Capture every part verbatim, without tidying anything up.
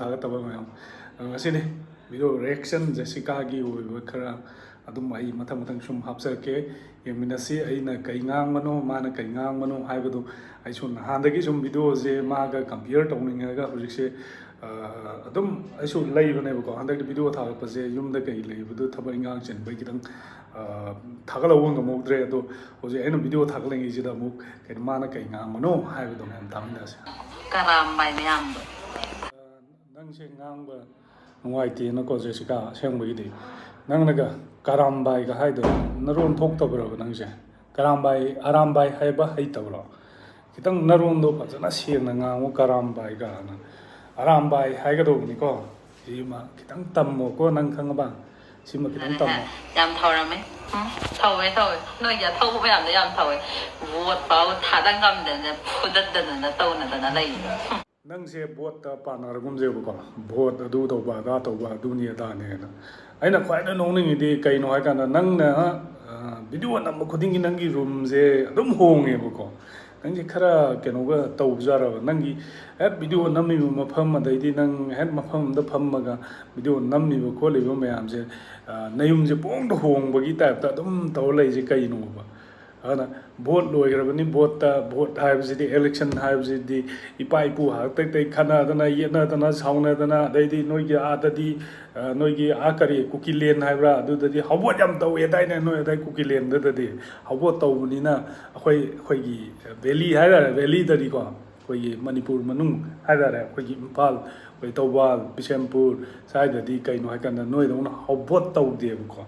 ꯊꯥꯒꯠꯇꯕ ꯃꯌꯥꯝ꯫ ꯑꯗꯣ ꯉꯁꯤꯗꯤ video reaction ꯖꯦꯁꯤꯀꯥꯒꯤ ꯑꯣꯏꯕ ꯈꯔ ꯑꯗꯨꯝ ꯑꯩ ꯃꯊꯪ ꯃꯊꯪ ꯁꯨꯝ ꯍꯥꯞꯆꯔꯛꯀꯦ꯫ ꯌꯦꯡꯃꯤꯟꯅꯁꯤ, ꯑꯩꯅ ꯀꯩ ꯉꯥꯡꯕꯅꯣ, ꯃꯥꯅ ꯀꯩ ꯉꯥꯡꯕꯅꯣ ꯍꯥꯏꯕꯗꯣ꯫ ꯑꯩꯁꯨ ꯅꯍꯥꯟꯗꯒꯤ ꯁꯨꯝ video ꯁꯦ ꯃꯥꯒ compare ꯇꯧꯅꯤꯡꯉꯒ ꯍꯧꯖꯤꯛꯁꯦ, ꯑ, ꯑꯗꯨꯝ ꯑꯩꯁꯨ ꯂꯩꯕꯅꯦꯕꯀꯣ꯫ ꯍꯟꯗꯛꯇꯤ video ꯊꯥꯒꯠꯄꯁꯦ ꯌꯨꯝꯗ ꯀꯩ ꯂꯩꯕꯗꯣ ꯊꯕꯛ ꯏꯟꯈꯥꯡ ꯆꯤꯟꯕꯒꯤ ꯈꯤꯇꯪ, ꯑ, ꯊꯥꯒꯠꯍꯧꯕ ꯉꯝꯍꯧꯗ꯭ꯔꯦ꯫ ꯑꯗꯣ ꯍꯧꯖꯤꯛ ꯑꯩꯅ video ꯊꯥꯒꯠꯂꯤꯉꯩꯁꯤꯗ ꯑꯃꯨꯛ ꯀꯩꯅꯣ, ꯃꯥꯅ ꯀꯩ ꯉꯥꯡꯕꯅꯣ ꯍꯥꯏꯕꯗꯣ ꯃꯌꯥꯝ ꯇꯥꯃꯤꯟꯅꯁꯦ꯫ ꯀꯔꯥꯝꯕꯥꯏ ꯃꯌꯥꯝꯗꯣ꯫ ꯑ, ꯅꯪꯁꯦ ꯉꯥꯡꯕ ꯅꯨꯡꯉꯥꯏꯇꯦꯅꯀꯣ, ꯖꯦꯁꯤꯀꯥ, ꯑꯁꯦꯡꯕꯒꯤꯗꯤ꯫ ꯅꯪꯅꯒ ꯀꯔꯥꯝꯕꯥꯏꯒ ꯍꯥꯏꯗꯣ ꯅꯔꯣꯟ ꯊꯣꯛꯇꯕ꯭ꯔꯕ ꯅꯪꯁꯦ? ꯀꯔꯥꯝꯕꯥꯏ, ꯑꯔꯥꯝꯕꯥꯏ ꯍꯥꯏꯕ ꯍꯩꯇꯕ꯭ꯔꯣ? ꯈꯤꯇꯪ ꯅꯔꯣꯟꯗꯣ ꯐꯖꯅ ꯁꯦꯡꯅ ꯉꯥꯡꯉꯨ, ꯀꯔꯥꯝꯕꯥꯏꯒꯅ꯫ ꯑꯔꯥꯝꯕꯥꯏ ꯍꯥꯏꯒꯗꯧꯕꯅꯤꯀꯣ꯫ ꯁꯤꯃ ꯈꯤꯇꯪ ꯇꯝꯃꯣꯀꯣ, ꯅꯪ ꯈꯪꯉꯕ? ꯁꯤꯃ ꯈꯤꯇꯪ ꯇꯝꯃꯣ꯫ ꯌꯥꯝ ꯊꯧꯔꯝꯃꯦ꯫ ꯎꯝ, ꯊꯧꯋꯦ, ꯊꯧꯋꯦ꯫ ꯅꯣꯏꯒꯤ ꯑꯊꯧꯕ ꯃꯌꯥꯝꯗꯣ ꯌꯥꯝ ꯊꯧꯋꯦ꯫ ꯚꯣꯠ ꯐꯥꯎ ꯊꯥꯗ ꯉꯝꯗꯅ ꯐꯨꯗꯠꯇꯅ ꯇꯧꯅꯗꯅ ꯂꯩ꯫ ꯅꯪꯁꯦ ꯚꯣꯠꯇ ꯄꯥꯟꯅꯔꯒꯨꯝꯁꯦꯕꯀꯣ, ꯚꯣꯠ ꯑꯗꯨ ꯇꯧꯕ, ꯑꯗꯥ ꯇꯧꯕ, ꯑꯗꯨꯅꯤ ꯑꯗꯥꯅꯦꯅ꯫ ꯑꯩꯅ ꯈ꯭ꯋꯥꯏꯗꯩ ꯅꯣꯛꯅꯤꯡꯉꯤꯗꯤ ꯀꯩꯅꯣ ꯍꯥꯏꯀꯥꯟꯗ, ꯅꯪꯅ, ꯑ, video ꯅꯝꯕ ꯈꯨꯗꯤꯡꯒꯤ ꯅꯪꯒꯤ room ꯁꯦ ꯑꯗꯨꯝ ꯍꯣꯡꯉꯦꯕꯀꯣ꯫ ꯅꯪꯁꯦ ꯈꯔ ꯀꯩꯅꯣꯒ ꯇꯧꯕꯖꯥꯔꯕ? ꯅꯪꯒꯤ ꯍꯦꯛ video ꯅꯝꯃꯤꯕ ꯃꯐꯝ, ꯑꯗꯩꯗꯤ ꯅꯪ ꯍꯦꯛ ꯃꯐꯝ ꯑꯃꯗ ꯐꯝꯃꯒ video ꯅꯝꯃꯤꯕ ꯈꯣꯠꯂꯤꯕ ꯃꯌꯥꯝꯁꯦ, ꯑ, ꯅꯌꯨꯝꯁꯦ ꯄꯨꯡꯍꯣꯡꯗ ꯍꯣꯡꯕꯒꯤ type ꯇ ꯑꯗꯨꯝ ꯇꯧꯔ ꯂꯩꯁꯦ ꯀꯩꯅꯣꯕ? ꯑꯗꯨꯅ ꯚꯣꯠ ꯂꯣꯏꯈ꯭ꯔꯕꯅꯤ, ꯚꯣꯠꯇ, ꯚꯣꯠ ꯍꯥꯏꯕꯁꯤꯗꯤ, election ꯍꯥꯏꯕꯁꯤꯗꯤ ꯏꯄꯥ ꯏꯄꯨ ꯍꯥꯛꯇꯛꯇꯩ ꯈꯠꯅꯗꯅ, ꯌꯦꯠꯅꯗꯅ, ꯁꯥꯎꯅꯗꯅ, ꯑꯗꯩꯗꯤ ꯅꯣꯏꯒꯤ ꯑꯥꯗꯗꯤ, ꯑ, ꯅꯣꯏꯒꯤ ꯑꯥ ꯀꯔꯤ, ꯀꯨꯀꯤꯂꯦꯟ ꯍꯥꯏꯕ꯭ꯔꯥ, ꯑꯗꯨꯗꯗꯤ ꯍꯥꯎꯕꯣꯠ ꯌꯥꯝ ꯇꯧꯋꯦ ꯍꯥꯏꯗꯥꯏꯅꯦ, ꯅꯣꯏ ꯑꯗꯥꯏ ꯀꯨꯀꯤꯂꯦꯟꯗꯨꯗꯗꯤ ꯍꯥꯎꯕꯣꯠ ꯇꯧꯕꯅꯤꯅ꯫ ꯑꯩꯈꯣꯏ, ꯑꯩꯈꯣꯏꯒꯤ valley ꯍꯥꯏꯇꯥꯔꯦ, valley ꯗꯗꯤꯀꯣ, ꯑꯩꯈꯣꯏꯒꯤ ꯃꯅꯤꯄꯨꯔ ꯃꯅꯨꯡ ꯍꯥꯏꯇꯥꯔꯦ, ꯑꯩꯈꯣꯏꯒꯤ ꯏꯝꯐꯥꯜ, ꯑꯩꯈꯣꯏ ꯊꯧꯕꯥꯜ, ꯕꯤꯁꯦꯝꯄꯨꯔ ꯁ꯭ꯋꯥꯏꯗꯗꯤ ꯀꯩꯅꯣ ꯍꯥꯏꯀꯥꯟꯗ ꯅꯣꯏꯗꯧꯅ ꯍꯥꯎꯕꯣꯠ ꯇꯧꯗꯦꯕꯀꯣ꯫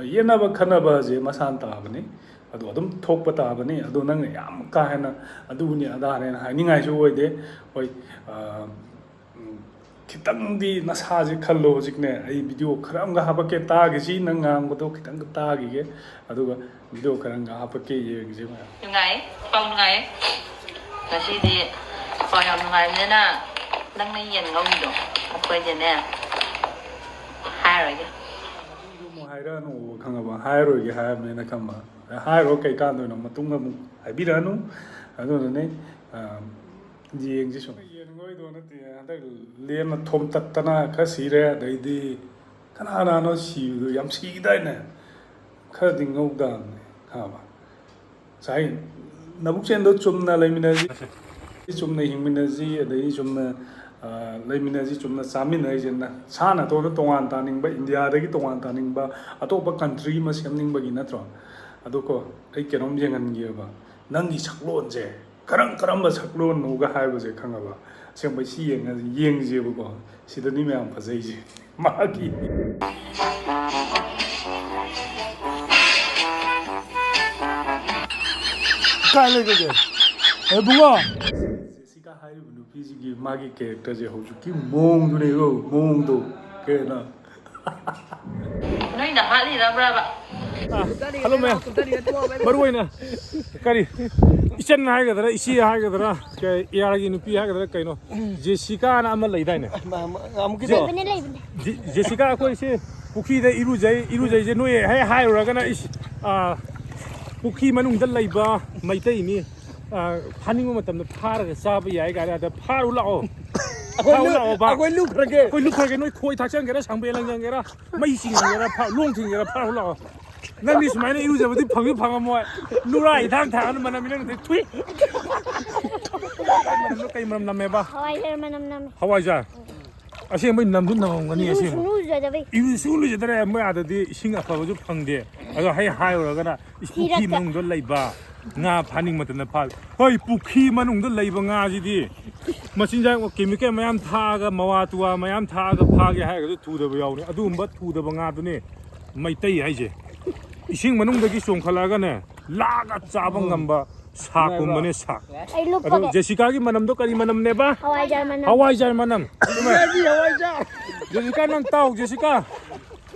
ꯌꯦꯠꯅꯕ ꯈꯠꯅꯕꯁꯦ ꯃꯁꯥꯅ ꯇꯥꯕꯅꯤ, ꯑꯗꯣ ꯑꯗꯨꯝ ꯊꯣꯛꯄ ꯇꯥꯕꯅꯤ꯫ ꯑꯗꯣ ꯅꯪꯅ ꯌꯥꯝ ꯀꯥ ꯍꯦꯟꯅ ꯑꯗꯨꯅꯤ ꯑꯗꯥꯅꯦꯅ ꯍꯥꯏꯅꯤꯡꯉꯥꯏꯁꯨ ꯑꯣꯏꯗꯦ꯫ ꯍꯣꯏ, ꯑ, ꯎꯝ, ꯈꯤꯇꯪꯗꯤ ꯅꯁꯥꯁꯦ ꯈꯜꯂꯣ꯫ ꯍꯧꯖꯤꯛꯅꯦ, ꯑꯩ video ꯈꯔ ꯑꯃꯒ ꯍꯥꯄꯛꯀꯦ, ꯇꯥꯈꯤꯁꯤ, ꯅꯪ ꯉꯥꯡꯕꯗꯣ ꯈꯤꯇꯪꯒ ꯇꯥꯈꯤꯒꯦ, ꯑꯗꯨꯒ video ꯈꯔ ꯑꯃꯒ ꯍꯥꯄꯛꯀꯦ, ꯌꯦꯡꯁꯤ ꯃꯌꯥꯝ꯫ ꯅꯨꯡꯉꯥꯏ, ꯄꯥꯎ ꯅꯨꯡꯉꯥꯏ꯫ ꯉꯁꯤꯗꯤ ꯄꯥꯎ ꯌꯥꯝ ꯅꯨꯡꯉꯥꯏꯕꯅꯤꯅ ꯅꯪꯅ ꯌꯦꯟ ꯉꯧꯔꯤꯗꯣ ꯑꯩꯈꯣꯏꯗꯤꯅꯦ ꯍꯥꯏꯔꯣꯏꯒꯦ꯫ ꯑꯃꯨꯛ ꯍꯥꯏꯔꯛꯑꯅꯨ, ꯈꯪꯉꯕ? ꯍꯥꯏꯔꯣꯏꯒꯦ ꯍꯥꯏꯔꯕꯅꯤꯅ ꯈꯪꯕ꯫ ꯍꯥꯏꯔꯣ ꯀꯩ ꯀꯥꯟꯗꯣꯏꯅꯣ? ꯃꯇꯨꯡꯗ ꯑꯃꯨꯛ ꯍꯥꯏꯕꯤꯔꯛꯑꯅꯨ꯫ ꯑꯗꯨꯅꯅꯦ, ꯑ, ꯌꯦꯡꯁꯤ ꯁꯨꯝ꯫ ꯁꯣꯏꯗꯧ ꯅꯠꯇꯦ, ꯍꯟꯗꯛ ꯂꯦꯟꯅ ꯊꯣꯝꯇꯠꯇꯅ ꯈꯔ ꯁꯤꯔꯦ, ꯑꯗꯩꯗꯤ ꯀꯅꯥ ꯀꯅꯥꯅꯣ ꯁꯤꯕꯗꯣ, ꯌꯥꯝ ꯁꯤꯈꯤꯗꯥꯏꯅꯦ? ꯈꯔꯗꯤ ꯉꯧꯗꯕꯅꯦ, ꯈꯪꯉꯕ? ꯉꯁꯥꯏ ꯅꯕꯨꯛꯆꯦꯟꯗꯣ ꯆꯨꯝꯅ ꯂꯩꯃꯤꯟꯅꯁꯤ, ꯆꯨꯝꯅ ꯍꯤꯡꯃꯤꯟꯅꯁꯤ, ꯑꯗꯩꯗꯤ ꯆꯨꯝꯅ, ꯑ, ꯂꯩꯃꯤꯟꯅꯁꯤ, ꯆꯨꯝꯅ ꯆꯥꯃꯤꯟꯅꯔꯤꯁꯦ꯫ ꯅ-, ꯁꯥ ꯅꯥꯇꯣꯟꯗ ꯇꯣꯉꯥꯟ ꯇꯥꯅꯤꯡꯕ, ꯏꯟꯗꯤꯌꯥꯗꯒꯤ ꯇꯣꯉꯥꯟ ꯇꯥꯅꯤꯡꯕ, ꯑꯇꯣꯞꯄ ꯀꯟꯇ꯭ꯔꯤ ꯑꯃ ꯁꯦꯝꯅꯤꯡꯕꯒꯤ ꯅꯠꯇ꯭ꯔꯣ? ꯑꯗꯨꯀꯣ, ꯑꯩ ꯀꯩꯅꯣꯝ ꯌꯦꯡꯍꯟꯒꯦꯕ꯫ ꯅꯪꯒꯤ ꯁꯛꯂꯣꯟꯁꯦ ꯀꯔꯝ ꯀꯔꯝꯕ ꯁꯛꯂꯣꯟꯅꯣꯒ ꯍꯥꯏꯕꯁꯦ, ꯈꯪꯉꯕ? ꯑꯁꯦꯡꯕꯩ ꯁꯤ ꯌꯦꯡꯉ-, ꯌꯦꯡꯁꯦꯕꯀꯣ꯫ ꯁꯤꯗꯅꯤ ꯃꯌꯥꯝ ꯐꯖꯩꯁꯦ꯫ ꯃꯥꯒꯤ ꯀꯥꯏ ꯂꯩꯒꯦ? ꯑꯦ, ꯕꯨꯡꯉꯣ! ꯖꯦꯁꯤꯀꯥ ꯍꯥꯏꯔꯤꯕ ꯅꯨꯄꯤꯁꯤꯒꯤ ꯃꯥꯒꯤ ꯀꯦꯔꯦꯛꯇꯔꯁꯦ ꯍꯧꯖꯤꯛꯀꯤ ꯃꯑꯣꯡꯗꯨꯅꯦꯕ, ꯃꯑꯣꯡꯗꯣ꯫ ꯀꯩꯅꯣ? ꯅꯣꯏꯅ ꯍꯥꯠꯂꯤꯔꯕ꯭ꯔꯕ? ꯑ, ꯍꯜꯂꯣ, ꯃꯌꯥꯝ꯫ ꯃꯔꯨ ꯑꯣꯏꯅ ꯀꯔꯤ, ꯏꯆꯟ ꯍꯥꯏꯒꯗ꯭ꯔꯥ, ꯏꯆꯦ ꯍꯥꯏꯒꯗ꯭ꯔꯥ, ꯀ-, ꯑꯦ ꯑꯥꯔꯒꯤ ꯅꯨꯄꯤ ꯍꯥꯏꯒꯗ꯭ꯔꯥ, ꯀꯩꯅꯣ, ꯖꯦꯁꯤꯀꯥꯅ ꯑꯃ ꯂꯩꯗꯥꯏꯅꯦ? ꯃꯥ-, ꯃꯥ-, ꯑꯃꯨꯛꯀꯤꯗꯣ? ꯂꯩꯕꯅꯦ, ꯂꯩꯕꯅꯦ꯫ ꯖꯦ-, ꯖꯦꯁꯤꯀꯥ, ꯑꯩꯈꯣꯏꯁꯦ ꯄꯨꯈ꯭ꯔꯤꯗ ꯏꯔꯨꯖꯩ, ꯏꯔꯨꯖꯩꯁꯦ ꯅꯣꯏ ꯍꯦꯛ ꯍꯥꯏꯔꯨꯔꯒꯅ, ꯏꯁ, ꯑ, ꯄꯨꯈ꯭ꯔꯤ ꯃꯅꯨꯡꯗ ꯂꯩꯕ ꯃꯩꯇꯩꯅꯤ, ꯑ, ꯐꯥꯅꯤꯡꯕ ꯃꯇꯝꯗ ꯐꯥꯔꯒ ꯆꯥꯕ ꯌꯥꯏ ꯀꯥꯏꯅ, ꯑꯗ ꯐꯥꯔꯨ ꯂꯥꯛꯑꯣ꯫ ꯑꯩꯈꯣꯏ ꯐꯥꯔꯨ ꯂꯨꯞ-, ꯂꯥꯛꯑꯣꯕ꯫ ꯑꯩꯈꯣꯏ ꯂꯨꯞꯈ꯭ꯔꯒꯦ꯫ ꯑꯩꯈꯣꯏ ꯂꯨꯞꯈ꯭ꯔꯒꯦ, ꯅꯣꯏ ꯈꯣꯏ ꯊꯥꯛꯆꯟꯒꯦꯔꯥ, ꯁꯪꯕꯦ ꯂꯪꯖꯟꯒꯦꯔꯥ, ꯃꯩ ꯆꯤꯡꯒꯦꯔꯥ, ꯐꯥ-, ꯂꯣꯡ ꯊꯤꯡꯒꯦꯔꯥ, ꯐꯥꯔꯨ ꯂꯥꯛꯑꯣ꯫ ꯅꯪꯗꯤ ꯁꯨꯃꯥꯏꯅ ꯏꯔꯨꯖꯕꯗꯤ ꯐꯪꯁꯨ ꯐꯪꯉꯝꯃꯣꯏ꯫ ꯅꯨꯔꯥ ꯍꯤꯗꯥꯛ ꯊꯥꯛꯑꯅ ꯃꯅꯝ ꯏꯅꯝ ꯅꯝꯊꯤ꯫ ꯊꯨꯏ꯫ ꯃꯅꯝꯗꯣ ꯀꯩ ꯃꯅꯝ ꯅꯝꯃꯦꯕ? ꯍꯋꯥꯏꯖꯥꯔ ꯃꯅꯝ ꯅꯝꯃꯦ꯫ ꯍꯋꯥꯏꯖꯥꯔ꯫ ꯑꯁꯦꯡꯕꯩ ꯅꯝꯁꯨ ꯅꯝꯃꯝꯒꯅꯤ ꯏꯔꯨ ꯑꯁꯦꯡꯕ꯫ ꯁꯨꯡꯂꯨ ꯂꯨꯖꯗꯕꯩ꯫ ꯏꯔꯨ ꯁꯨꯡꯂꯨ ꯂꯨꯖꯗ꯭ꯔꯦ, ꯃꯣꯏ ꯑꯥꯗꯗꯤ ꯏꯁꯤꯡ ꯑꯐꯕꯁꯨ ꯐꯪꯗꯦ꯫ ꯑꯗꯣ ꯍꯦꯛ ꯍꯥꯏꯔꯨꯔꯒꯅ ꯏꯁ ꯄꯨꯈ꯭ꯔꯤ ꯊꯤꯔꯛꯇ꯫ ꯃꯅꯨꯡꯗ ꯂꯩꯕ ꯉꯥ ꯐꯥꯅꯤꯡ ꯃꯇꯝꯗ ꯐꯥ-, ꯍꯣꯏ, ꯄꯨꯈ꯭ꯔꯤ ꯃꯅꯨꯡꯗ ꯂꯩꯕ ꯉꯥꯁꯤꯗꯤ ꯃꯆꯤꯟꯖꯥꯛ ꯀꯦꯃꯤꯀꯦꯜ ꯃꯌꯥꯝ ꯊꯥꯛꯑꯒ, ꯃꯋꯥ ꯇꯨꯋꯥ ꯃꯌꯥꯝ ꯊꯥꯛꯑꯒ ꯐꯥꯒꯦ ꯍꯥꯏꯔꯒꯁꯨ ꯊꯨꯗꯕ ꯌꯥꯎꯅꯤ꯫ ꯑꯗꯨꯒꯨꯝꯕ ꯊꯨꯗꯕ ꯉꯥꯗꯨꯅꯤ ꯃꯩꯇꯩ ꯍꯥꯏꯁꯦ꯫ ꯏꯁꯤꯡ ꯃꯅꯨꯡꯗꯒꯤ ꯆꯣꯡꯈꯠꯂꯛꯑꯒꯅꯦ, ꯂꯥꯛꯑꯒ ꯆꯥꯕ ꯉꯝꯕ ꯁꯥꯛꯀꯨꯝꯕꯅꯦ, ꯁꯥꯛ꯫ ꯑꯩ ꯑꯗꯨ ꯂꯨꯞꯄꯒꯦ꯫ ꯖꯦꯁꯤꯀꯥꯒꯤ ꯃꯅꯝꯗꯣ ꯀꯔꯤ ꯃꯅꯝꯅꯦꯕ? ꯍꯋꯥꯏꯖꯥꯔ ꯃꯅꯝ꯫ ꯍꯋꯥꯏꯖꯥꯔ ꯃꯅꯝ꯫ ꯖꯦꯁꯤꯀꯥ, ꯅꯪ ꯇꯥꯎ, ꯖꯦꯁꯤꯀꯥ꯫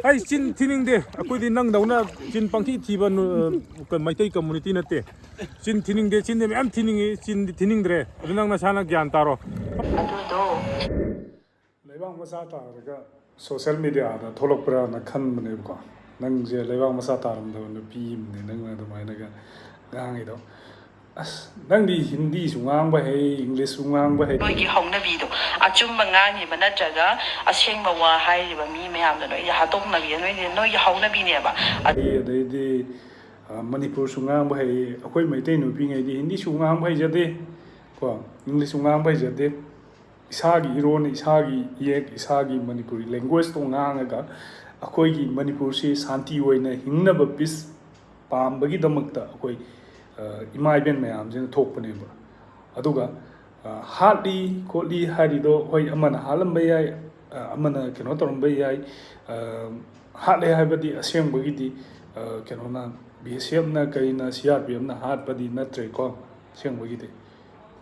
ꯑꯩ ꯆꯤꯟ ꯊꯤꯅꯤꯡꯗꯦ꯫ ꯑꯩꯈꯣꯏꯗꯤ ꯅꯪꯗꯧꯅ ꯆꯤꯟ ꯄꯪꯊꯤ ꯊꯤꯕ ꯅꯨ-, ꯃꯩꯇꯩ ꯀꯝꯃꯨꯅꯤꯇꯤ ꯅꯠꯇꯦ꯫ ꯆꯤꯟ ꯊꯤꯅꯤꯡꯗꯦ, ꯆꯤꯟꯗꯤ ꯃꯌꯥꯝ ꯊꯤꯅꯤꯡꯉꯤ, ꯆꯤꯟꯗꯤ ꯊꯤꯅꯤꯡꯗ꯭ꯔꯦ꯫ ꯑꯗꯨ ꯅꯪ ꯅꯁꯥꯅ ꯒ꯭ꯌꯥꯟ ꯇꯥꯔꯣ꯫ ꯑꯗꯨꯗꯣ꯫ ꯂꯩꯕꯥꯛ ꯃꯆꯥ ꯇꯥꯔꯒ ꯁꯣꯁꯦꯜ ꯃꯦꯗꯤꯌꯥꯗ ꯊꯣꯛꯂꯛꯄ꯭ꯔꯥꯅ ꯈꯟꯕꯅꯦꯕꯀꯣ꯫ ꯅꯪꯁꯦ ꯂꯩꯕꯥꯛ ꯃꯆꯥ ꯇꯥꯔꯝꯗꯕ ꯅꯨꯄꯤ ꯑꯃꯅꯦ, ꯅꯪꯅ ꯑꯗꯨꯃꯥꯏꯅꯒ ꯉꯥꯡꯉꯤꯗꯣ꯫ ꯑꯁ, ꯅꯪꯗꯤ ꯍꯤꯟꯗꯤꯁꯨ ꯉꯥꯡꯕ ꯍꯩ, ꯏꯪꯂꯤꯁꯁꯨ ꯉꯥꯡꯕ ꯍꯩ꯫ ꯅꯣꯏꯒꯤ ꯍꯧꯅꯕꯤꯗꯣ, ꯑꯆꯨꯝꯕ ꯉꯥꯡꯉꯤꯕ ꯅꯠꯇ꯭ꯔꯒ ꯑꯁꯦꯡꯕ ꯋꯥ ꯍꯥꯏꯔꯤꯕ ꯃꯤ ꯃꯌꯥꯝꯗꯣ ꯅꯣꯏꯗꯤ ꯍꯥꯠꯇꯣꯛꯅꯕꯤ, ꯅꯣꯏꯗꯤ ꯅꯣꯏꯒꯤ ꯍꯧꯅꯕꯤꯅꯦꯕ꯫ ꯑꯗꯩ ꯑꯗꯩꯗꯤ ꯑ, ꯃꯅꯤꯄꯨꯔꯁꯨ ꯉꯥꯡꯕ ꯍꯩ꯫ ꯑꯩꯈꯣꯏ ꯃꯩꯇꯩ ꯅꯨꯄꯤꯉꯩꯗꯤ ꯍꯤꯟꯗꯤꯁꯨ ꯉꯥꯡꯕ ꯍꯩꯖꯗꯦ ꯀꯣ, ꯏꯪꯂꯤꯁꯁꯨ ꯉꯥꯡꯕ ꯍꯩꯖꯗꯦ꯫ ꯏꯁꯥꯒꯤ ꯏꯔꯣꯟ, ꯏꯁꯥꯒꯤ ꯏꯌꯦꯛ, ꯏꯁꯥꯒꯤ ꯃꯅꯤꯄꯨꯔꯤ ꯂꯦꯡꯒ꯭ꯋꯦꯖꯇꯣ ꯉꯥꯡꯉꯒ ꯑꯩꯈꯣꯏꯒꯤ ꯃꯅꯤꯄꯨꯔꯁꯤ ꯁꯥꯟꯇꯤ ꯑꯣꯏꯅ ꯍꯤꯡꯅꯕ, ꯄꯤꯁ ꯄꯥꯝꯕꯒꯤꯗꯃꯛꯇ ꯑꯩꯈꯣꯏ ꯑ, ꯏꯃꯥ ꯏꯕꯦꯟ ꯃꯌꯥꯝꯁꯤꯅ ꯊꯣꯛꯄꯅꯦꯕ꯫ ꯑꯗꯨꯒ ꯑ, ꯍꯥꯠꯂꯤ ꯈꯣꯠꯂꯤ ꯍꯥꯏꯔꯤꯗꯣ, ꯍꯣꯏ, ꯑꯃꯅ ꯍꯥꯠꯂꯝꯕ ꯌꯥꯏ, ꯑ, ꯑꯃꯅ ꯀꯩꯅꯣ ꯇꯧꯔꯝꯕ ꯌꯥꯏ꯫ ꯑ, ꯍꯥꯠꯂꯦ ꯍꯥꯏꯕꯗꯤ ꯑꯁꯦꯡꯕꯒꯤꯗꯤ ꯑ, ꯀꯩꯅꯣꯅ, ꯕꯤ ꯑꯦꯁ ꯑꯦꯐꯅ ꯀꯩꯅ, ꯁꯤ ꯑꯥꯔ ꯄꯤ ꯑꯦꯐꯅ ꯍꯥꯠꯄꯗꯤ ꯅꯠꯇ꯭ꯔꯦꯀꯣ꯫ ꯑꯁꯦꯡꯕꯒꯤꯗꯤ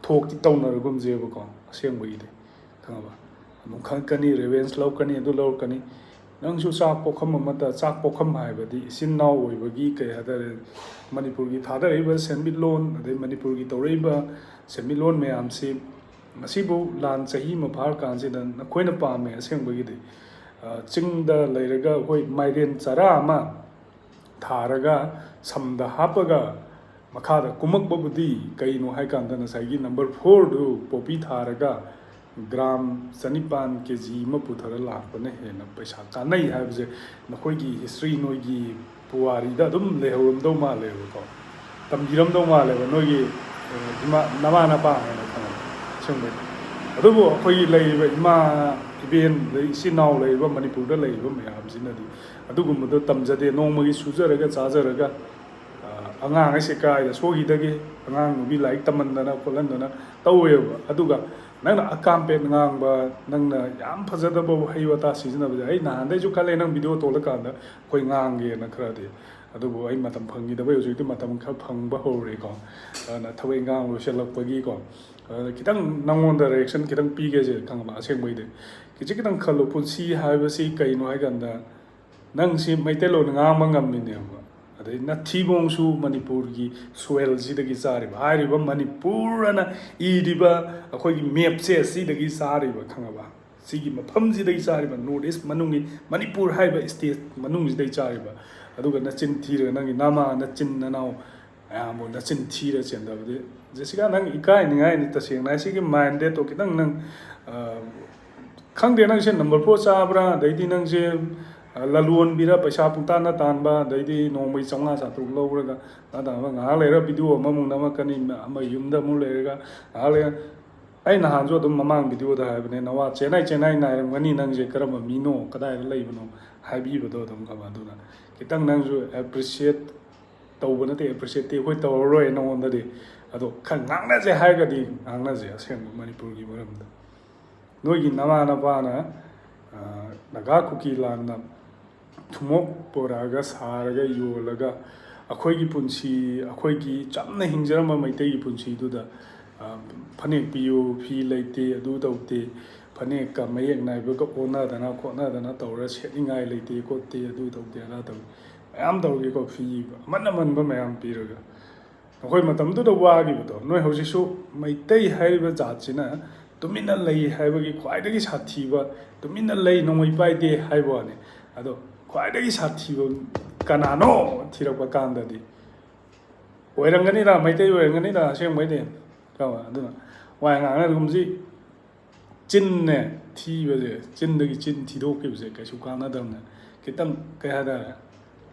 ꯊꯣꯛꯇꯤ ꯇꯧꯅꯔꯒꯨꯝꯁꯦꯕꯀꯣ꯫ ꯑꯁꯦꯡꯕꯒꯤꯗꯤ, ꯈꯪꯉꯕ, ꯑꯗꯨꯝ ꯈꯪꯉꯛꯀꯅꯤ, ꯔꯤꯚꯦꯟꯖ ꯂꯧꯔꯛꯀꯅꯤ, ꯑꯗꯨ ꯂꯧꯔꯛꯀꯅꯤ꯫ ꯅꯪꯁꯨ ꯆꯥꯛ ꯄꯣꯛꯐꯝ ꯑꯃꯠꯇ, ꯆꯥꯛ ꯄꯣꯛꯐꯝ ꯍꯥꯏꯕꯗꯤ ꯏꯆꯤꯟ ꯏꯅꯥꯎ ꯑꯣꯏꯕꯒꯤ, ꯀꯩ ꯍꯥꯏꯇꯥꯔꯦ, ꯃꯅꯤꯄꯨꯔꯒꯤ ꯊꯥꯗꯔꯛꯏꯕ ꯁꯦꯟꯃꯤꯠꯂꯣꯟ, ꯑꯗꯩ ꯃꯅꯤꯄꯨꯔꯒꯤ ꯇꯧꯔꯛꯏꯕ ꯁꯦꯟꯃꯤꯠꯂꯣꯟ ꯃꯌꯥꯝꯁꯤ ꯉꯁꯤꯐꯥꯎ ꯂꯥꯟ ꯆꯍꯤ ꯑꯃ ꯐꯥꯔꯀꯥꯟꯁꯤꯗ ꯅꯈꯣꯏꯅ ꯄꯥꯝꯃꯦ ꯑꯁꯦꯡꯕꯒꯤꯗꯤ꯫ ꯑ, ꯆꯤꯡꯗ ꯂꯩꯔꯒ ꯑꯩꯈꯣꯏ ꯃꯥꯏꯔꯦꯟ ꯆꯔꯥ ꯑꯃ ꯊꯥꯔꯒ ꯁꯝꯗ ꯍꯥꯞꯄꯒ ꯃꯈꯥꯗ ꯀꯨꯝꯃꯛꯄꯕꯨꯗꯤ ꯀꯩꯅꯣ ꯍꯥꯏꯀꯥꯟꯗ, ꯉꯁꯥꯏꯒꯤ ꯅꯝꯕꯔ ꯐꯣꯔꯗꯨ ꯄꯣꯄꯤ ꯊꯥꯔꯒ ꯒ꯭ꯔꯥꯝ ꯆꯅꯤꯄꯥꯟ ꯀꯦ ꯖꯤ ꯑꯃ ꯄꯨꯊꯔ ꯂꯥꯛꯄꯅ ꯍꯦꯟꯅ ꯄꯩꯁꯥ ꯀꯥꯟꯅꯩ ꯍꯥꯏꯕꯁꯦ ꯅꯈꯣꯏꯒꯤ ꯍꯤꯁꯇ꯭ꯔꯤ, ꯅꯣꯏꯒꯤ ꯄꯨꯋꯥꯔꯤꯗ ꯑꯗꯨꯝ ꯂꯩꯍꯧꯔꯝꯗꯧ ꯃꯥꯜꯂꯦꯕꯀꯣ, ꯇꯝꯕꯤꯔꯝꯗꯧ ꯃꯥꯜꯂꯦꯕ ꯅꯣꯏꯒꯤ, ꯑ, ꯏꯃꯥ, ꯅꯃꯥ ꯅꯄꯥ ꯍꯥꯏꯅ ꯈꯪꯉꯦ ꯑꯁꯦꯡꯕꯩ꯫ ꯑꯗꯨꯕꯨ ꯑꯩꯈꯣꯏꯒꯤ ꯂꯩꯔꯤꯕ ꯏꯃꯥ ꯏꯕꯦꯟ, ꯑꯗꯩ ꯏꯆꯤꯟ ꯏꯅꯥꯎ ꯂꯩꯔꯤꯕ ꯃꯅꯤꯄꯨꯔꯗ ꯂꯩꯔꯤꯕ ꯃꯌꯥꯝꯁꯤꯅꯗꯤ ꯑꯗꯨꯒꯨꯝꯕꯗꯣ ꯇꯝꯖꯗꯦ꯫ ꯅꯣꯡꯃꯒꯤ ꯁꯨꯖꯔꯒ ꯆꯥꯖꯔꯒ, ꯑ, ꯑꯉꯥꯡ ꯍꯥꯏꯁꯦ ꯀꯥꯏꯗ ꯁꯣꯏꯈꯤꯗꯒꯦ? ꯑꯉꯥꯡ ꯅꯨꯄꯤ ꯂꯥꯏꯔꯤꯛ ꯇꯝꯍꯟꯗꯅ ꯈꯣꯠꯍꯟꯗꯅ ꯇꯧꯋꯦꯕ꯫ ꯑꯗꯨꯒ ꯅꯪꯅ ꯑꯀꯥꯝꯄꯦꯠ ꯉꯥꯡꯕ, ꯅꯪꯅ ꯌꯥꯝ ꯐꯖꯗꯕ ꯋꯥꯍꯩ ꯋꯥꯇꯥ ꯁꯤꯖꯤꯟꯅꯕꯁꯦ ꯑꯩ ꯅꯍꯥꯟꯗꯩꯁꯨ ꯈꯜꯂꯦ, ꯅꯪ ꯚꯤꯗꯤꯑꯣ ꯇꯣꯜꯂꯀꯥꯟꯗ ꯑꯩꯈꯣꯏ ꯉꯥꯡꯒꯦꯅ ꯈꯔꯗꯤ꯫ ꯑꯗꯨꯕꯨ ꯑꯩ ꯃꯇꯝ ꯐꯪꯈꯤꯗꯕꯩ ꯍꯧꯖꯤꯛꯇꯤ ꯃꯇꯝ ꯈꯔ ꯐꯪꯕ ꯍꯧꯔꯦꯀꯣ꯫ ꯑꯗꯨꯅ ꯊꯕꯛ ꯏꯪꯈꯥꯡ ꯂꯣꯏꯁꯤꯜꯂꯛꯄꯒꯤꯀꯣ, ꯑꯗꯨꯅ ꯈꯤꯇꯪ ꯅꯪꯉꯣꯟꯗ ꯔꯤꯌꯦꯛꯁꯟ ꯈꯤꯇꯪ ꯄꯤꯒꯦꯁꯦ, ꯈꯪꯉꯕ? ꯑꯁꯦꯡꯕꯩꯗꯤ ꯈꯤꯇꯪ ꯈꯤꯇꯪ ꯈꯜꯂꯣ꯫ ꯄꯨꯟꯁꯤ ꯍꯥꯏꯕꯁꯤ ꯀꯩꯅꯣ ꯍꯥꯏꯀꯥꯟꯗ, ꯅꯪꯁꯤ ꯃꯩꯇꯩꯂꯣꯟ ꯉꯥꯡꯕ ꯉꯝꯃꯤꯅꯦꯕ, ꯑꯗꯩ ꯅꯊꯤꯕꯣꯡꯁꯨ ꯃꯅꯤꯄꯨꯔꯒꯤ ꯁꯣꯏꯜꯁꯤꯗꯒꯤ ꯆꯥꯔꯤꯕ, ꯍꯥꯏꯔꯤꯕ ꯃꯅꯤꯄꯨꯔ ꯑꯅ ꯏꯔꯤꯕ ꯑꯩꯈꯣꯏꯒꯤ ꯃꯦꯞꯁꯦ ꯁꯤꯗꯒꯤ ꯆꯥꯔꯤꯕ, ꯈꯪꯉꯕ? ꯁꯤꯒꯤ ꯃꯐꯝꯁꯤꯗꯒꯤ ꯆꯥꯔꯤꯕ, ꯅꯣꯔꯠ ꯏꯁ ꯃꯅꯨꯡꯒꯤ ꯃꯅꯤꯄꯨꯔ ꯍꯥꯏꯕ ꯁ꯭ꯇꯦꯠ ꯃꯅꯨꯡꯁꯤꯗꯒꯤ ꯆꯥꯔꯤꯕ꯫ ꯑꯗꯨꯒ ꯅꯆꯤꯟ ꯊꯤꯔꯒ ꯅꯪꯒꯤ ꯅꯃꯥ ꯅꯆꯤꯟ ꯅꯅꯥꯎ ꯃꯌꯥꯝꯕꯨ ꯅꯆꯤꯟ ꯊꯤꯔ ꯆꯦꯟꯗꯕꯗꯤ꯫ ꯖꯦꯁꯤꯀꯥ, ꯅꯪ ꯏꯀꯥꯏꯅꯤꯡꯉꯥꯏꯅꯤ ꯇꯁꯦꯡꯅ꯫ ꯁꯤꯒꯤ ꯃꯥꯏꯟꯗꯦꯠꯇꯣ ꯈꯤꯇꯪ ꯅꯪ, ꯑ, ꯈꯪꯗꯦ, ꯅꯪꯁꯦ ꯅꯝꯕꯔ ꯐꯣꯔ ꯆꯥꯕ꯭ꯔꯥ, ꯑꯗꯩꯗꯤ ꯅꯪꯁꯦ, ꯑ, ꯂꯂꯣꯟꯕꯤꯔ, ꯄꯩꯁꯥ ꯄꯨꯡꯇꯥꯟꯗ ꯇꯥꯟꯕ, ꯑꯗꯩꯗꯤ ꯅꯣꯡꯃꯒꯤ ꯆꯥꯝꯃꯉꯥ ꯆꯥꯇ꯭ꯔꯨꯛ ꯂꯧꯔꯒ ꯅꯠꯇ꯭ꯔꯒ ꯉꯥꯏꯍꯥꯛ ꯂꯩꯔ ꯚꯤꯗꯤꯑꯣ ꯑꯃꯃꯨꯛ ꯅꯝꯃꯛꯀꯅꯤ, ꯑꯃ ꯌꯨꯝꯗ ꯑꯃꯨꯛ ꯂꯩꯔꯒ ꯉꯥꯏꯍꯥꯛ ꯂꯩꯔ꯫ ꯑꯩ ꯅꯍꯥꯟꯁꯨ ꯑꯗꯨꯝ ꯃꯃꯥꯡ ꯚꯤꯗꯤꯑꯣꯗ ꯍꯥꯏꯕꯅꯦ, ꯅꯋꯥ ꯆꯦꯟꯅꯥꯏ ꯆꯦꯟꯅꯥꯏ ꯅꯥꯏꯔꯝꯒꯅꯤ, ꯅꯪꯁꯦ ꯀꯔꯝꯕ ꯃꯤꯅꯣ, ꯀꯗꯥꯏꯗ ꯂꯩꯕꯅꯣ ꯍꯥꯏꯕꯤꯕꯗꯣ ꯑꯗꯨꯝ ꯈꯪꯕ꯫ ꯑꯗꯨꯅ ꯈꯤꯇꯪ ꯅꯪꯁꯨ ꯑꯦꯄ꯭ꯔꯤꯁꯤꯌꯦꯠ ꯇꯧꯕ ꯅꯠꯇꯦ, ꯑꯦꯄ꯭ꯔꯤꯁꯤꯌꯦꯠꯇꯤ ꯑꯩꯈꯣꯏ ꯇꯧꯔꯔꯣꯏ ꯅꯉꯣꯟꯗꯗꯤ꯫ ꯑꯗꯣ ꯈꯔ ꯉꯥꯡꯅꯁꯦ ꯍꯥꯏꯔꯒꯗꯤ ꯉꯥꯡꯅꯁꯦ ꯑꯁꯦꯡꯕ ꯃꯅꯤꯄꯨꯔꯒꯤ ꯃꯔꯝꯗ꯫ ꯅꯣꯏꯒꯤ ꯅꯃꯥ ꯅꯄꯥꯅ, ꯑ, ꯅꯥꯒꯥ ꯀꯨꯀꯤ ꯂꯥꯟꯅ ꯊꯨꯝꯃꯣꯛ ꯄꯨꯔꯛꯑꯒ ꯁꯥꯔꯒ ꯌꯣꯜꯂꯒ ꯑꯩꯈꯣꯏꯒꯤ ꯄꯨꯟꯁꯤ, ꯑꯩꯈꯣꯏꯒꯤ ꯆꯝꯅ ꯍꯤꯡꯖꯔꯝꯕ ꯃꯩꯇꯩꯒꯤ ꯄꯨꯟꯁꯤꯗꯨꯗ, ꯑ, ꯐꯅꯦꯛ ꯄꯤꯌꯨ, ꯐꯤ ꯂꯩꯇꯦ, ꯑꯗꯨ ꯇꯧꯗꯦ, ꯐꯅꯦꯛꯀ ꯃꯌꯦꯛ ꯅꯥꯏꯕꯒ ꯑꯣꯟꯅꯗꯅ ꯈꯣꯠꯅꯗꯅ ꯇꯧꯔ ꯁꯦꯠꯅꯤꯡꯉꯥꯏ ꯂꯩꯇꯦ ꯈꯣꯠꯇꯦ, ꯑꯗꯨ ꯇꯧꯗꯦ ꯑꯗꯥ ꯇꯧꯗꯦ ꯃꯌꯥꯝ ꯇꯧꯔꯤꯀꯣ, ꯐꯤ ꯑꯃꯟ ꯑꯃꯟꯕ ꯃꯌꯥꯝ ꯄꯤꯔꯒ꯫ ꯑꯩꯈꯣꯏ ꯃꯇꯝꯗꯨꯗ ꯋꯥꯈꯤꯕꯗꯣ, ꯅꯣꯏ ꯍꯧꯖꯤꯛꯁꯨ ꯃꯩꯇꯩ ꯍꯥꯏꯔꯤꯕ ꯖꯥꯠꯁꯤꯅ ꯇꯨꯃꯤꯟꯅ ꯂꯩ ꯍꯥꯏꯕꯒꯤ ꯈ꯭ꯋꯥꯏꯗꯒꯤ ꯁꯥꯊꯤꯕ, ꯇꯨꯃꯤꯟꯅ ꯂꯩ, ꯅꯣꯡꯃꯩ ꯄꯥꯏꯗꯦ ꯍꯥꯏꯕ ꯋꯥꯅꯤ꯫ ꯑꯗꯣ ꯈ꯭ꯋꯥꯏꯗꯒꯤ ꯁꯥꯊꯤꯕ ꯀꯅꯥꯅꯣ ꯊꯤꯔꯛꯄ ꯀꯥꯟꯗꯗꯤ ꯑꯣꯏꯔꯝꯒꯅꯤꯗ, ꯃꯩꯇꯩ ꯑꯣꯏꯔꯝꯒꯅꯤꯗ ꯑꯁꯦꯡꯕꯩꯗꯤ꯫ ꯀꯣ, ꯑꯗꯨꯅ ꯋꯥ ꯉꯥꯡꯅꯔꯒꯨꯝꯁꯤ꯫ ꯆꯤꯟꯅꯦ ꯊꯤꯕꯁꯦ, ꯆꯤꯟꯗꯒꯤ ꯆꯤꯟ ꯊꯤꯗꯣꯛꯈꯤꯕꯁꯦ ꯀꯩꯁꯨ ꯀꯥꯟꯅꯗꯕꯅꯦ꯫ ꯈꯤꯇꯪ, ꯀꯩ ꯍꯥꯏꯇꯥꯔꯦ,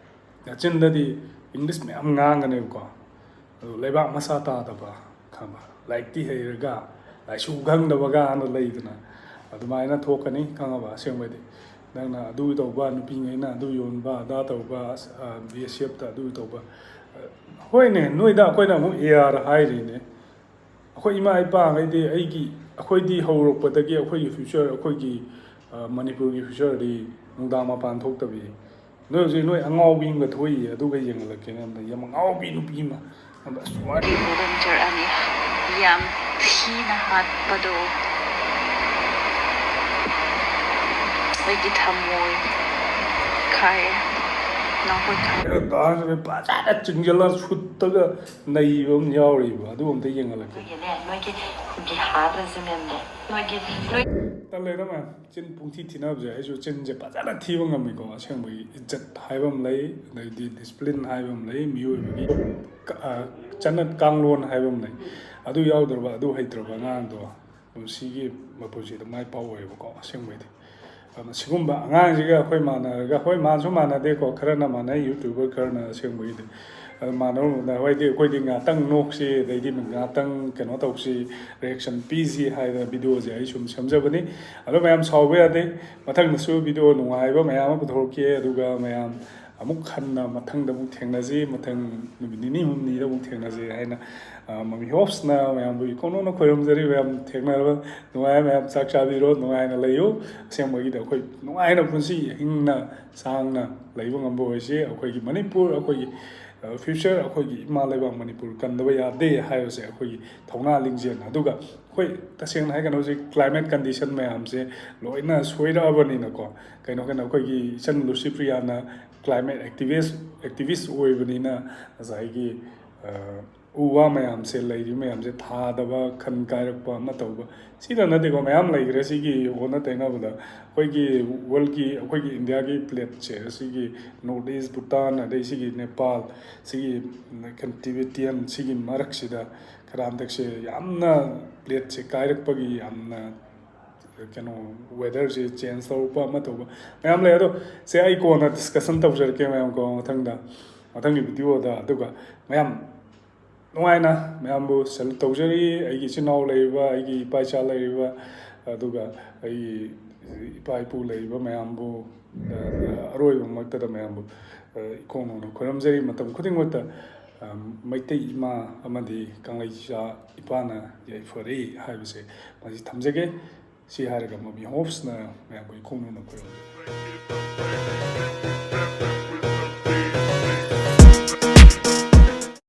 ꯆꯤꯟꯗꯗꯤ ꯏꯪꯂꯤꯁ ꯃꯌꯥꯝ ꯉꯥꯡꯒꯅꯦꯕꯀꯣ, ꯑꯗꯨ ꯂꯩꯕꯥꯛ ꯃꯆꯥ ꯇꯥꯗꯕ, ꯈꯪꯕ, ꯂꯥꯏꯔꯤꯛꯇꯤ ꯍꯩꯔꯒ ꯂꯥꯏꯁꯨ ꯈꯪꯗꯕꯒꯅ ꯂꯩꯗꯅ, ꯑꯗꯨꯃꯥꯏꯅ ꯊꯣꯛꯀꯅꯤ, ꯈꯪꯉꯕ? ꯑꯁꯦꯡꯕꯩꯗꯤ ꯅꯪꯅ ꯑꯗꯨ ꯇꯧꯕ, ꯅꯨꯄꯤꯉꯩꯅ ꯑꯗꯨ ꯌꯣꯟꯕ, ꯑꯗꯥ ꯇꯧꯕ, ꯑꯁ, ꯑ, ꯕꯤ ꯑꯦꯁ ꯑꯦꯐꯇ ꯑꯗꯨ ꯇꯧꯕ, ꯑ, ꯍꯣꯏꯅꯦ, ꯅꯣꯏꯗ ꯑꯩꯈꯣꯏꯅ ꯑꯃꯨꯛ ꯑꯦ ꯑꯥꯔ ꯍꯥꯏꯔꯤꯅꯦ꯫ ꯑꯩꯈꯣꯏ ꯏꯃꯥ ꯏꯄꯥꯈꯩꯗꯤ ꯑꯩꯒꯤ, ꯑꯩꯈꯣꯏꯗꯤ ꯍꯧꯔꯛꯄꯗꯒꯤ ꯑꯩꯈꯣꯏꯒꯤ ꯐ꯭ꯌꯨꯆꯔ, ꯑꯩꯈꯣꯏꯒꯤ, ꯑ, ꯃꯅꯤꯄꯨꯔꯒꯤ ꯐ꯭ꯌꯨꯆꯔꯗꯤ ꯅꯨꯡꯗꯥꯡ ꯃꯄꯥꯟ ꯊꯣꯛꯇꯕꯤ꯫ ꯅꯣꯏ ꯍꯧꯖꯤꯛ ꯅꯣꯏ ꯑꯉꯥꯎꯕꯤ ꯑꯃꯒ ꯊꯣꯛꯏ, ꯑꯗꯨꯒ ꯌꯦꯡꯍꯜꯂꯛꯀꯦꯅꯦ ꯑꯝꯇ꯫ ꯌꯥꯝ ꯑꯉꯥꯎꯕꯤ ꯅꯨꯄꯤ ꯑꯃ꯫ ꯑꯝꯇ ꯑꯁ, ꯋꯥꯔꯤ ꯕꯣꯂꯨꯟꯇꯤꯌꯔ ꯑꯅꯤ ꯌꯥꯝ ꯊꯤꯅ ꯍꯥꯠꯄꯗꯣ ꯑꯩꯒꯤ ꯊꯃꯣꯏ ꯀꯥꯏꯔꯦ꯫ ꯅꯪ ꯍꯣꯏ ꯈꯪ- ꯗꯥꯟꯁ ꯐꯖꯅ ꯆꯤꯡꯁꯤꯜꯂ ꯁꯨꯠꯇꯒ ꯅꯩꯕ ꯑꯃ ꯌꯥꯎꯔꯤꯕ, ꯑꯗꯨ ꯑꯝꯇ ꯌꯦꯡꯍꯜꯂꯛꯀꯦ꯫ ꯅꯣꯏꯒꯤꯅꯦ, ꯅꯣꯏꯒꯤ ꯕꯤꯍꯥꯔ ꯔꯦꯖꯤꯃꯦꯟꯗꯣ, ꯅꯣꯏꯒꯤ, ꯅꯣꯏ ꯇꯜꯂꯦꯗ ꯃꯌꯥꯝ, ꯆꯤꯟ ꯄꯨꯡꯊꯤ ꯊꯤꯅꯕꯁꯦ꯫ ꯑꯩꯁꯨ ꯆꯤꯟꯁꯦ ꯐꯖꯅ ꯊꯤꯕ ꯉꯝꯃꯤꯀꯣ꯫ ꯑꯁꯦꯡꯕꯒꯤ ꯏꯖꯠ ꯍꯥꯏꯕ ꯑꯃ ꯂꯩ, ꯑꯗꯩꯗꯤ ꯗꯤꯁꯤꯄ꯭ꯂꯤꯟ ꯍꯥꯏꯕ ꯑꯃ ꯂꯩ, ꯃꯤꯑꯣꯏꯕꯒꯤ ꯀ-, ꯑ, ꯆꯠꯅ ꯀꯥꯡꯂꯣꯟ ꯍꯥꯏꯕ ꯑꯃ ꯂꯩ꯫ ꯑꯗꯨ ꯌꯥꯎꯗ꯭ꯔꯕ, ꯑꯗꯨ ꯍꯩꯇ꯭ꯔꯕ ꯑꯉꯥꯡꯗꯣ ꯄꯨꯟꯁꯤꯒꯤ ꯃꯄꯨꯟꯁꯤꯗ ꯃꯥꯏ ꯄꯥꯛꯑꯣꯏꯕꯀꯣ꯫ ꯑꯁꯦꯡꯕꯩꯗꯤ ꯑꯗꯨꯅ ꯁꯤꯒꯨꯝꯕ ꯑꯉꯥꯡꯁꯤꯒ ꯑꯩꯈꯣꯏ ꯃꯥꯟꯅꯔꯒ, ꯍꯣꯏ, ꯃꯥꯟꯁꯨ ꯃꯥꯟꯅꯗꯦꯀꯣ, ꯈꯔꯅ ꯃꯥꯟꯅꯩ, ꯌꯨꯇ꯭ꯌꯨꯕꯔ ꯈꯔꯅ꯫ ꯑꯁꯦꯡꯕꯒꯤꯗꯤ ꯑꯗꯨ ꯃꯥꯟꯅꯔꯨꯕꯗ ꯍꯣꯏꯗꯤ ꯑꯩꯈꯣꯏꯗꯤ ꯉꯥꯛꯇꯪ ꯅꯣꯛꯁꯤ, ꯑꯗꯩꯗꯤ ꯉꯥꯛꯇꯪ ꯀꯩꯅꯣ ꯇꯧꯁꯤ, ꯔꯤꯌꯦꯛꯁꯟ ꯄꯤꯁꯤ ꯍꯥꯏꯗꯅ ꯚꯤꯗꯤꯑꯣꯁꯦ ꯑꯩ ꯁꯨꯝ ꯁꯦꯝꯖꯕꯅꯤ꯫ ꯑꯗꯣ ꯃꯌꯥꯝ ꯁꯥꯎꯕ ꯌꯥꯗꯦ, ꯃꯊꯪꯗꯁꯨ ꯚꯤꯗꯤꯑꯣ ꯅꯨꯡꯉꯥꯏꯕ ꯃꯌꯥꯝ ꯑꯃ ꯄꯨꯊꯣꯔꯛꯀꯦ꯫ ꯑꯗꯨꯒ ꯃꯌꯥꯝ ꯑꯃꯨꯛ ꯍꯟꯅ ꯃꯊꯪꯗ ꯑꯃꯨꯛ ꯊꯦꯡꯅꯁꯤ, ꯃꯊꯪ ꯅꯨꯃꯤꯠ ꯅꯤꯅꯤ ꯍꯨꯝꯅꯤꯗ ꯑꯃꯨꯛ ꯊꯦꯡꯅꯁꯤ ꯍꯥꯏꯅ, ꯑ, ꯃꯃꯤ ꯍꯣꯞꯁꯅ ꯃꯌꯥꯝꯕꯨ ꯏꯀꯣꯟ ꯅꯣꯟꯅ ꯈꯣꯏꯔꯝꯖꯔꯤ꯫ ꯃꯌꯥꯝ ꯊꯦꯡꯅꯔꯕ ꯅꯨꯡꯉꯥꯏ, ꯃꯌꯥꯝ ꯆꯥꯛ ꯆꯥꯕꯤꯔꯣ, ꯅꯨꯡꯉꯥꯏꯅ ꯂꯩꯌꯨ꯫ ꯑꯁꯦꯡꯕꯒꯤꯗꯤ ꯑꯩꯈꯣꯏ ꯅꯨꯡꯉꯥꯏꯅ ꯄꯨꯟꯁꯤ ꯍꯤꯡꯅ ꯁꯥꯡꯅ ꯂꯩꯕ ꯉꯝꯕ ꯑꯣꯏꯁꯤ꯫ ꯑꯩꯈꯣꯏꯒꯤ ꯃꯅꯤꯄꯨꯔ, ꯑꯩꯈꯣꯏꯒꯤ, ꯑ, ꯐ꯭ꯌꯨꯆꯔ, ꯑꯩꯈꯣꯏꯒꯤ ꯏꯃꯥ ꯂꯩꯕꯥꯛ ꯃꯅꯤꯄꯨꯔ ꯀꯟꯗꯕ ꯌꯥꯗꯦ ꯍꯥꯏꯕꯁꯦ ꯑꯩꯈꯣꯏꯒꯤ ꯊꯧꯅꯥ ꯂꯤꯡꯖꯦꯜ꯫ ꯑꯗꯨꯒ ꯑꯩꯈꯣꯏ ꯇꯁꯦꯡꯅ ꯍꯥꯏꯔꯒꯅ ꯍꯧꯖꯤꯛ ꯀ꯭ꯂꯥꯏꯃꯦꯠ ꯀꯟꯗꯤꯁꯟ ꯃꯌꯥꯝꯁꯦ ꯂꯣꯏꯅ ꯁꯣꯏꯔꯛꯑꯕꯅꯤꯅꯀꯣ, ꯀꯩꯅꯣ ꯀꯩꯅꯣ ꯑꯩꯈꯣꯏꯒꯤ ꯏꯆꯟ ꯂꯨꯁꯤꯄ꯭ꯔꯤꯌꯥꯅ ꯀ꯭ꯂꯥꯏꯃꯦꯠ ꯑꯦꯛꯇꯤꯚꯤꯁ, ꯑꯦꯛꯇꯤꯚꯤꯁ ꯑꯣꯏꯕꯅꯤꯅ ꯉꯁꯥꯏꯒꯤ, ꯑ, ꯎ ꯋꯥ ꯃꯌꯥꯝꯁꯦ, ꯂꯩꯔꯤꯕ ꯃꯌꯥꯝꯁꯦ ꯊꯥꯗꯕ, ꯈꯟ ꯀꯥꯏꯔꯛꯄ ꯑꯃ ꯇꯧꯕ, ꯁꯤꯗ ꯅꯠꯇꯦꯀꯣ, ꯃꯌꯥꯝ ꯂꯩꯈ꯭ꯔꯦ꯫ ꯁꯤꯒꯤ ꯑꯣꯟꯅ ꯇꯩꯅꯕꯗ ꯑꯩꯈꯣꯏꯒꯤ ꯋꯥꯔꯜꯒꯤ, ꯑꯩꯈꯣꯏꯒꯤ ꯏꯟꯗꯤꯌꯥꯒꯤ ꯄ꯭ꯂꯦꯠꯁꯦ, ꯑꯁꯤꯒꯤ ꯅꯣꯔꯠ ꯏꯁ, ꯚꯨꯇꯥꯟ, ꯑꯗꯩ ꯁꯤꯒꯤ ꯅꯦꯄꯥꯜ, ꯁꯤꯒꯤ ꯇꯤꯕꯦꯇꯤꯌꯟ, ꯁꯤꯒꯤ ꯃꯔꯛꯁꯤꯗ ꯈꯔ ꯍꯟꯗꯛꯁꯦ ꯌꯥꯝꯅ ꯄ꯭ꯂꯦꯠꯁꯦ ꯀꯥꯏꯔꯛꯄꯒꯤ ꯌꯥꯝꯅ ꯀꯩꯅꯣ, ꯋꯦꯗꯔꯁꯦ ꯆꯦꯟꯖ ꯇꯧꯔꯛꯄ ꯑꯃ ꯇꯧꯕ ꯃꯌꯥꯝ ꯂꯩ꯫ ꯑꯗꯣ ꯁꯦ ꯑꯩ ꯀꯣꯟꯅ ꯗꯤꯁꯀꯁꯟ ꯇꯧꯖꯔꯛꯀꯦ ꯃꯌꯥꯝ ꯀꯣ, ꯃꯊꯪꯗ, ꯃꯊꯪꯒꯤ ꯚꯤꯗꯤꯑꯣꯗ꯫ ꯑꯗꯨꯒ ꯃꯌꯥꯝ ꯅꯨꯡꯉꯥꯏꯅ ꯃꯌꯥꯝꯕꯨ ꯁꯦꯂꯨꯠ ꯇꯧꯖꯔꯤ꯫ ꯑꯩꯒꯤ ꯏꯆꯤꯟ ꯏꯅꯥꯎ ꯂꯩꯔꯤꯕ, ꯑꯩꯒꯤ ꯏꯄꯥ ꯏꯆꯥ ꯂꯩꯔꯤꯕ, ꯑꯗꯨꯒ ꯑꯩꯒꯤ ꯏꯄꯥ ꯏꯄꯨ ꯂꯩꯔꯤꯕ ꯃꯌꯥꯝꯕꯨ, ꯑ, ꯑꯔꯣꯏꯕꯃꯛꯇꯗ ꯃꯌꯥꯝꯕꯨ, ꯑ, ꯏꯀꯣꯟ ꯅꯣꯟꯅ ꯈꯣꯏꯔꯝꯖꯔꯤ꯫ ꯃꯇꯝ ꯈꯨꯗꯤꯡꯃꯛꯇ, ꯑ, ꯃꯩꯇꯩ ꯏꯃꯥ ꯑꯃꯗꯤ ꯀꯪꯂꯩꯆꯥ ꯏꯄꯥꯅ ꯌꯥꯏꯐꯔꯦ ꯍꯥꯏꯕꯁꯦ ꯃꯁꯤ ꯊꯝꯖꯒꯦ꯫ ꯁꯤ ꯍꯥꯏꯔꯒ ꯃꯃꯤ ꯍꯣꯞꯁꯅ ꯃꯌꯥꯝꯕꯨ ꯏꯀꯣꯟ ꯅꯣꯟꯅ ꯈꯣꯏꯔꯝꯖꯔꯤ꯫